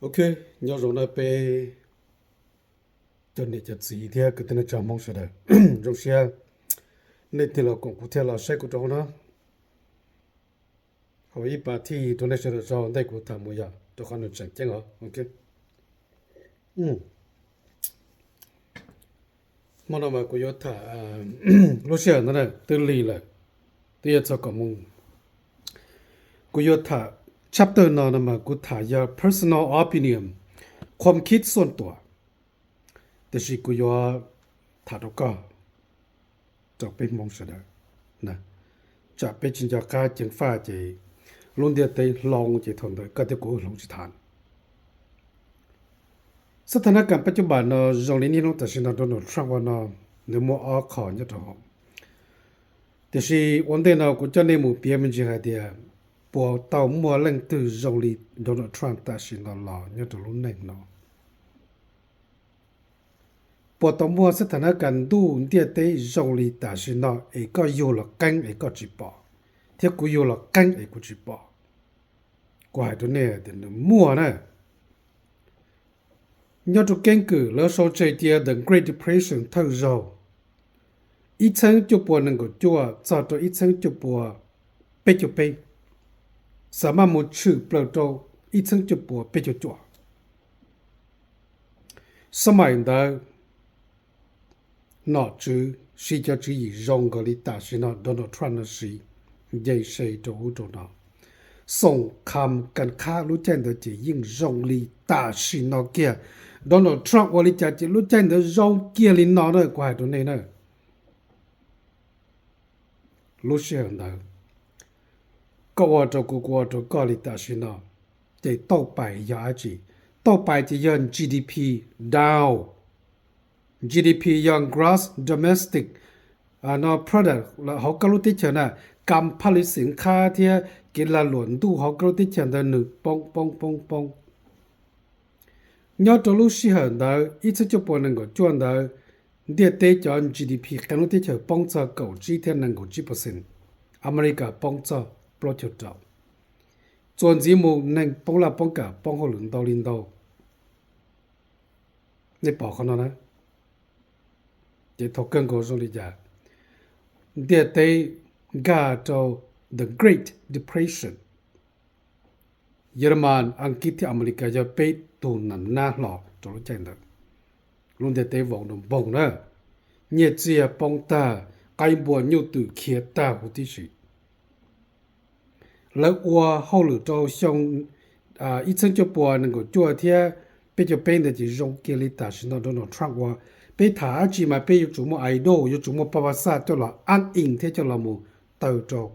Ok, nyob zoo na peb cov niam cov txiv thiab kwv tij neej tsa Hmoob sawv daws. Zoo siab nej thiaj los koom kuv thiab los saib kuv rau hauv no. Hauv ib pas thij rau nej sawv daws tso ntej kuv tham mus yog rau qhov nws tseem ceeb os. Ok. Hmo no mas kuv yuav tham, lub sij hawm ntawd twb lig lawm, twb yuav txog kaum moos. Kuv yuav tham chapter no no mas kuv tham yog personal opinion, ความคิดส่วนตัว, tiam sis kuv yuav tham rau koj, rau peb Hmoob sawv daws, tsam peb tsis nco qab ceev faj ces lub ntiaj teb hloov ces thaum ntawd koj thiab kuv hloov tsis tau. Xab thas nab kas pab cub npam no zoo li niaj hnub tam sim no Donald Trump ua no, nws muaj ob qho nyob rau hauv. Tiam sis ua ntej no kuv coj nej mus piav me ntsis hais tias puas tau muaj leej twg zoo li Donald Trump tam sim no los nyob rau lub neej no? Puas tau muaj xab thas nab kas ntuj ntiaj teb zoo li tam sim no es koj yug los qeeb es koj tsis pom, thiab kuv yug los qeeb es kuv tsis pom? Kuv hais rau nej tias nws muaj na. Nyob rau keeb kwm lawv sau tseg cia The Great Depression thawj zaug, ib txheeb cuaj pua nees nkaum cuaj txog rau ib txheeb cuaj pua peb caug peb, xam maj mus tshwm plaws rau ib txheeb cuaj pua peb caug cuaj. Xab maim ntawd nom tswv siv cov tswv yim zoo nkaus li tam sim no Donald Trump no siv, nce se rau ub rau no. Xoom kham kas khab lub caij ntawd ces yeej zoo li tam sim no kiag. Donald Trump ua li cas ces lub caij ntawd zoo kiag li no na, kuv hais rau nej na. Lub sij hawm ntawd koj ua rau kuv, kuv ua rau koj li tam sim no, ces tauj pais yog dab tsi? Tauj pais ces yog GDP down. GDP yog gross domestic no product hauv koj lub teb chaws na, kam phaj li xim khab thiab kev lag luam ntuj hauv koj lub teb chaws ntawd nws poob poob poob poob. Nyob rau lub sij hawm ntawd ib txhiab cuaj pua nees nkaum cuaj ntawd, ntiaj teb cov GDP qee lub teb chaws poob txog kaum tsib thiab nees nkaum tsib percent, Amelikas poob txog plaub caug rau. Txuas ntxiv mus neeg poob laj poob kam poob hauj lwm ntau li ntau. Nej pom qhov no na. Ces thaum kawg nkaus zoo li cas? Ntiaj teb nkag rau the Great Depression. Yelamas, Askiv thiab Amelikas yog peb tug nam nab hlo rau lub caij ntawd. Lub ntiaj teb vau nroog npoog na, nyiaj txiag poob tag, qaib npua nyuj twm khiav tag huv tib si. Lawv ua hauj lwm rau xyoo ib txhiab cuaj pua nees nkaum cuaj thiab peb caug peb ntawd ces zoo kiag li tam sim no Donald Trump ua. Peb tham dab tsi mas peb yuav tsum muaj idol, yuav tsum muaj pab pab xaj coj los ab ins thiab coj los mus taw rau.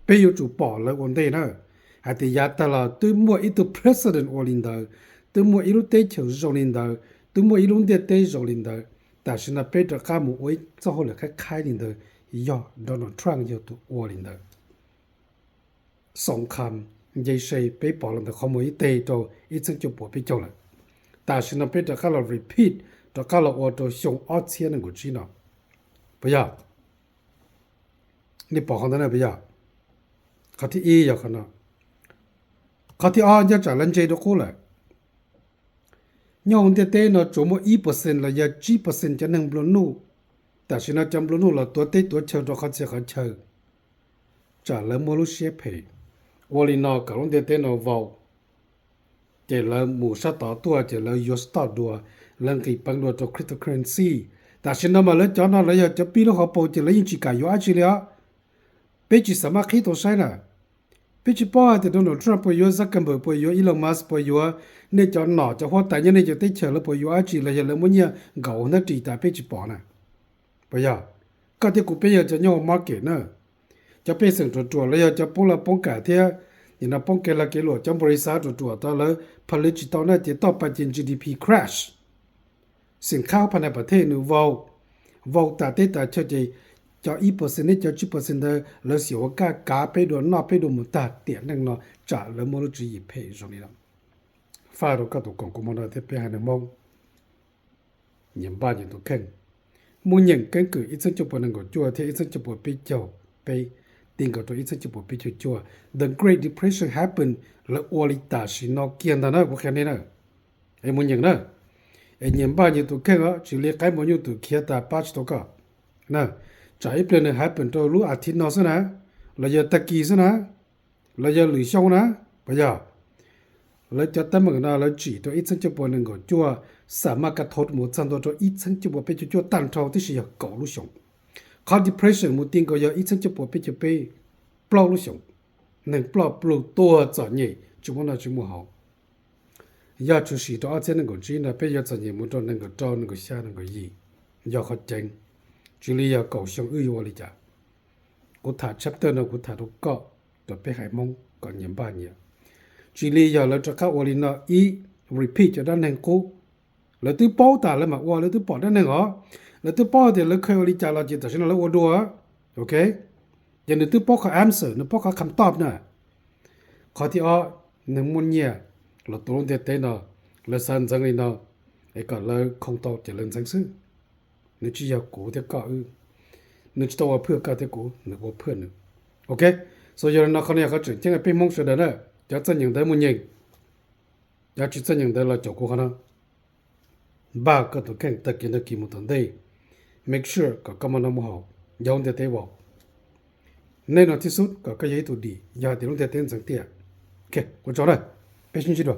Peb yuav tsum pom lawv ua ntej na, hais tias yav tag los twb muaj ib tug president ua li ntawd, twb muaj ib lub teb chaws zoo li ntawd, twb muaj ib lub ntiaj teb zoo li ntawd. Tam sim no peb rov qab mus ua ib txoj hauj lwm qhaib qhaib li ntawd, yog Donald Trump yog tus ua li ntawd. Xoom kham nce se peb pom los ntawm qhov muag ib teg rau ib txhiab cuaj pua peb caug lawm. Tam sim no peb rov qab los repeat, rov qab los ua rau xyoo ob txhiab nees nkaum tsib no, puas yog? Nej pom qhov ntawd na puas yog? Qhov thib ib yog qhov no. Qhov thib ob nyob tsam lawv ntse dua qub lawm. Nyob hauv ntiaj teb no tsuas muaj ib percent los yog tsib percent cov neeg nplua nuj. Tam sim no cov nplua nuj los tuav teb tuav chaw rau qhov txhia qhov chaw, tsam lawv muaj lub siab phem. Ua li no kom lub ntiaj teb no vau, ces lawv mus sab tod tuaj ces lawv yuav stock dua, lawv nqis peev dua rau cryptocurrency. Tam sim no mas lawv cov no lawv yog cov pib lub hauv paus ces lawv yeej tsis kam yuav dab tsi li os. Peb tsis xav maj qhib tau saib na. Peb tsis paub hais tias Donald Trump puas yuav, Zuckerberg puas yuav, Elon Musk puas yuav, nej cov nom cov huab tais nyob nej cov teb chaws lawv puas yuav dab tsi los yog lawv muab nyiaj nkaum hnab ris tas peb tsis pom na. Puas yog? Koj thiab kuv peb yog cov nyob hauv market na. Cov pej xeem ruam ruam los yog cov poob laj poob kam thiab nim no poob kev lag kev luam, cov npaum li xav ruam ruam tod lawv pha lwv tsis tau na ces toj pa ces GDP crash. Xim khab phab nais pas thej nws vau, vau tas teb tas chaw ces cov ib percent neb cov tsib percent ntawd lawv xyaum ua kaj kav peb dua noj peb dua mus tag tiam neej no tsam lawv muaj lub tswv yim phem zoo li no. Faj rau koj tus koom kuv hmo no thiab peb haiv neeg Hmoob. Nyias npaj nyias tus kheej. Muaj nyeem keeb kwm ib txhiab cuaj pua nees nkaum cuaj thiab ib txhiab cuaj pua peb caug peb, ti nkaus rau ib txheeb cuaj puas peb caug cuaj. The Great Depression happened, lawv ua li tam sim no kiag ntag na, kuv qhia nej na. Es mus nyeem na, es nyias npaj nyias tus kheej os, tsis li qaib npua nyuj twm khiav tas pab tsis tau koj na. Tsam ib pliag nws happened rau lub as thiv no xwb na, los yog tag kis xwb na, los yog lwm xyoo na, puas yog? Lawv cov teeb meem no lawv tsim rau ib txheeb cuaj puas nees nkaum cuaj, xam maj kaj thauv mus txog ntua rau ib txheeb cuaj puas peb caug cuaj tag nrho tib si yog kaum lub xyoo. Qhov depression mus ti nkaus yog ib txheeb cuaj puas peb caug peb, plaub lub xyoo, neeg ploj plug tuag txom nyem tsis muaj noj tsis muaj haus. Yog tshwm sim rau ob txhiab nees nkaum tsib no peb yuav txom nyem mus rau nees nkaum rau, nees nkaum xya, nees nkaum yim, yog qhov ceev. Tsis li yog kaum xyoo wb yuav ua li cas? Kuv tham chapter no kuv tham rau koj, rau peb haiv Hmoob kom nyias npaj nyias. Tsis li yog lawv rov qab ua li no ib, repeat cov dab neeg qub. Lawv twb paub tas lawv mam ua, lawv twb pom dab neeg os, lawv twb paub tias lawv kheev ua li cas los ces tam sim no lawv ua dua, ok. Ces nws twb paub qhov answer, nws paub qhov kham toj na. Qhov thib ob, neeg muaj nyiaj los tua lub ntiaj teb no, lawv xav ntxeev li no es kom lawv khoo tau ces lawv ntxeev xwb. Nws tsis yog kuv thiab koj wb, nws tsis tau ua phwj koj thiab kuv, nws ua phwj nws. Ok, so yog li no qhov no yog qhov tseem ceeb peb Hmoob sawv daws na, cov txaj nyeem ntawv mus nyeem, cov tsis txaj nyeem ntawv los caum kuv qhov no. Npaj koj tus kheej tag kis no kis mus tom ntej, make sure kom koj muaj noj muaj haus, yog lub ntiaj teb vauv. Nej no tib xub kom koj yog ib tug dim, yog hais tias lub ntiaj teb ntxeev tiaj. Ok, ua tsaug na, peb sib ntsib dua.